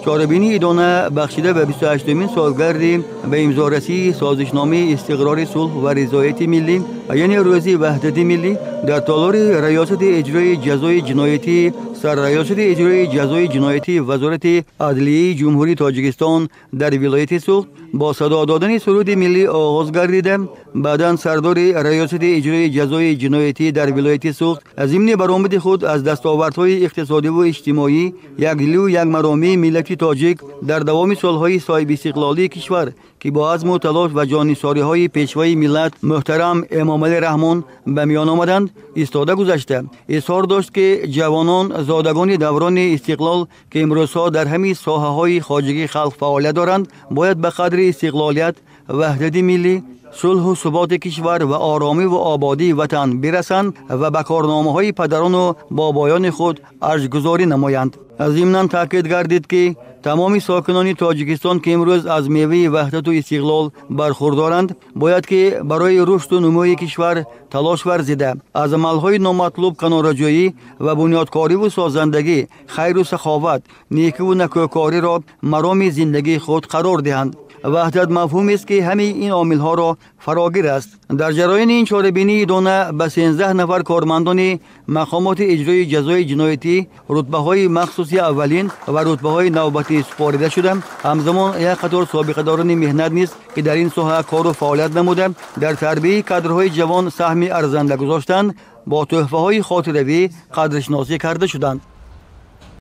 Чорабинии идона бахшида ба 28-умин солгарди ба имзорасии созишномаи истиқрори сулҳ ва ризояти миллӣ, яъне рӯзи ваҳдати миллӣ, дар толори раёсати иҷрои ҷазои ҷиноятӣ сарраёсати иҷрои ҷазои ҷиноятии Вазорати адлияи Ҷумҳурии Тоҷикистон дар вилояти Суғд бо садо додани суруди миллӣ оғоз гардида, баъдан сардори раёсати иҷрои ҷазои ҷиноятӣ дар вилояти Суғд зимни баромади худ аз дастовардҳои иқтисодиву иҷтимоӣ, якдилию якмаромии миллати тоҷик дар давоми солҳои соҳибистиқлолии кишвар, ки бо азму талош ва ҷоннисориҳои пешвои миллат муҳтарам Эмомалӣ Раҳмон ба миён омаданд, истода гузашта изҳор дошт, ки ҷавонон, зодагони даврони истиқлол, ки имрӯзҳо дар ҳамин соҳаҳои хоҷагии халқ фаъолият доранд, бояд ба қадри истиқлолият, ваҳдати миллӣ, сулҳу суботи кишвар ва оромиву ободии ватан бирасанд ва ба корномаҳои падарону бобоёни худ арҷгузорӣ намоянд. Зимнан таъкид гардид, ки тамоми сокинони Тоҷикистон, ки имрӯз аз меваи ваҳдату истиқлол бархурдоранд, бояд ки барои рушду нумӯи кишвар талош варзида, аз амалҳои номатлуб канораҷӯӣ ва бунёдкориву созандагӣ, хайру саховат, некиву накӯкориро мароми зиндагии худ қарор диҳанд. Ваҳдат мафҳумест, ки ҳамаи ин омилҳоро фарогир аст. Дар ҷараёни ин чорабинии идона ба 13 нафар кормандони мақомоти иҷрои ҷазои ҷиноятӣ рутбаҳои махсуси аввалин ва рутбаҳои навбатӣ супорида шуда, ҳамзамон як қатор собиқадорони меҳнат низ, ки дар ин соҳа кору фаъолият намуда, дар тарбияи кадрҳои ҷавон саҳми арзанда гузоштанд, бо тӯҳфаҳои хотиравӣ қадршиносӣ карда шуданд.